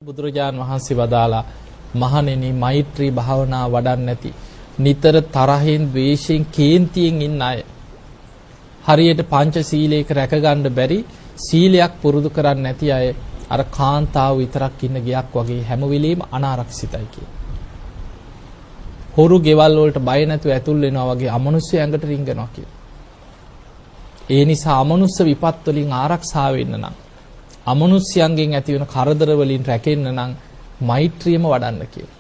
බුදුරජාන් වහන්සේ වදාලා මහණෙනි, මෛත්‍රී භාවනා වඩන්නේ නැති, නිතර තරහෙන්, ද්වේෂයෙන්, කේන්තියෙන් ඉන්න අය හරියට පංචශීලයක රැකගන්න බැරි, සීලයක් පුරුදු කරන්නේ නැති අය අර කාන්තාව විතරක් ඉන්න ගෙයක් වගේ හැම වෙලෙම අනාරක්ෂිතයි කියලා. හොරු ගෙවල් වලට බය නැතුව ඇතුල් වෙනවා වගේ අමනුෂ්‍ය ඇඟට රිංගනවා කියලා. ඒ නිසා අමනුෂ්‍ය විපත් වලින් ආරක්ෂා වෙන්න නම්, අමනුෂ්‍යයන්ගෙන් ඇති වෙන කරදර වලින් රැකෙන්න නම් මෛත්‍රියම වඩන්න කියලා.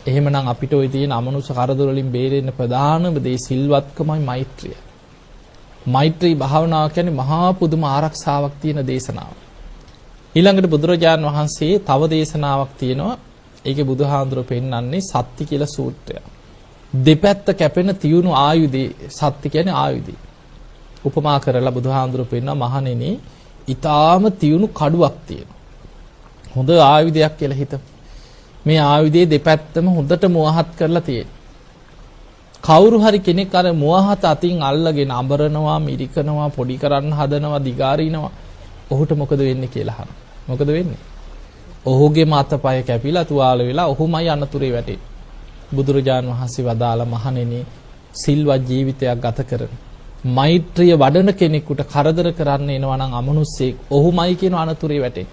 එහෙමනම් අපිට ඔය තියෙන අමනුෂ්‍ය කරදර වලින් බේරෙන්න ප්‍රධානම දේ සිල්වත්කමයි මෛත්‍රිය. මෛත්‍රී භාවනාව කියන්නේ මහා පුදුම ආරක්ෂාවක් තියෙන දේශනාවක්. ඊළඟට බුදුරජාන් වහන්සේ තව දේශනාවක් තියෙනවා. ඒකේ බුදුහාඳුර පෙන්වන්නේ සත්‍ය කියලා සූත්‍රයක්. දෙපැත්ත කැපෙන තියුණු ආයුධේ, සත්‍ය කියන්නේ ආයුධේ. උපමා කරලා බුදුහාඳුර පෙන්වනවා, මහණෙනි, ඊටාම තියුණු කඩුවක් තියෙනවා. හොඳ ආයුධයක් කියලා හිතමු. මේ ආයුධයේ දෙපැත්තම හොඳට මුවහත් කරලා තියෙනවා. කවුරු හරි කෙනෙක් අර මුවහත අතින් අල්ලගෙන අඹරනවා, මිරිකනවා, පොඩි කරන්න හදනවා, දිගාරිනවා. ඔහුට මොකද වෙන්නේ කියලා අහනවා. මොකද වෙන්නේ? ඔහුගේම අතපය කැපිලා තුවාල වෙලා ඔහුමයි අනතුරේ වැටෙන්නේ. බුදුරජාන් වහන්සේ වදාළ, මහණෙනි, සිල්වත් ජීවිතයක් ගත කරන, මෛත්‍රිය වඩන කෙනෙකුට කරදර කරන්න එනවා නම් අමනුෂ්‍යෙක්, ඔහුමයි කියන අනතුරේ වැටෙන්නේ.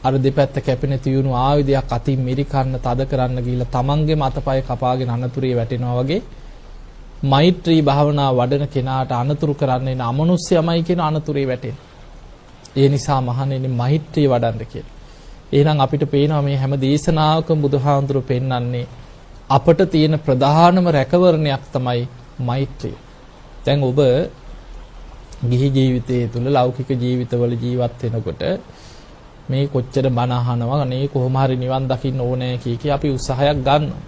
අර දෙපැත්ත කැපෙන තියුණු ආයුධයක් අතින් මිරිකන්න, තද කරන්න ගිහිල්ලා තමන්ගේම අතපය කපාගෙන අනතුරේ වැටෙනවා වගේ, මෛත්‍රී භාවනා වඩන කෙනාට අනතුරු කරන්න එන අමනුෂ්‍යමයි කියන අනතුරේ වැටෙන්නේ. ඒ නිසා මහණෙනි, මෛත්‍රිය වඩන්න කියලා. එහෙනම් අපිට පේනවා මේ හැම දේශනාවකම බුදුහාමුදුරු පෙන්වන්නේ අපට තියෙන ප්‍රධානම රැකවරණයක් තමයි මෛත්‍රිය. දැන් ඔබ ගිහි ජීවිතයේ තුල, ලෞකික ජීවිතවල ජීවත් වෙනකොට මේ කොච්චර බණ අහනවා, අනේ කොහොම හරි නිවන් දකින්න ඕනේ කිය කිය අපි උත්සාහයක් ගන්නවා.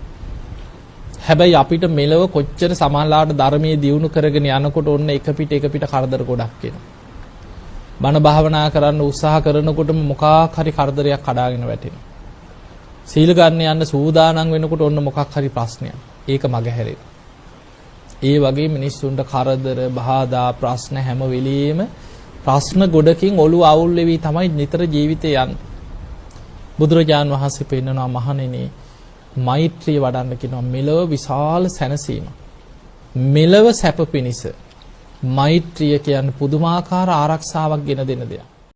හැබැයි අපිට මෙලව කොච්චර සමහරලාට ධර්මයේ දියුණු කරගෙන යනකොට ඔන්න එක පිට එක පිට කරදර ගොඩක් එනවා. බණ භාවනා කරන්න උත්සාහ කරනකොටම මොකක් හරි කරදරයක් කඩාගෙන වැටෙනවා. සීල් ගන්න යන්න සූදානම් වෙනකොට ඔන්න මොකක් හරි ප්‍රශ්නයක්. ඒක මගහැරෙනවා. ඒ වගේ මිනිස්සුන්ට කරදර, බාධා, ප්‍රශ්න, හැම වෙලෙම ප්‍රශ්න ගොඩකින් ඔළුව අවුල් වෙවි තමයි නිතර ජීවිතේ යන්නේ. බුදුරජාන් වහන්සේ පෙන්නනවා, මහණෙනි, මෛත්‍රිය වඩන්න කියනවා. මෙලව විශාල සැනසීම. මෙලව සැප පිණිස මෛත්‍රිය කියන්නේ පුදුමාකාර ආරක්ෂාවක් ගෙන දෙන දෙයක්.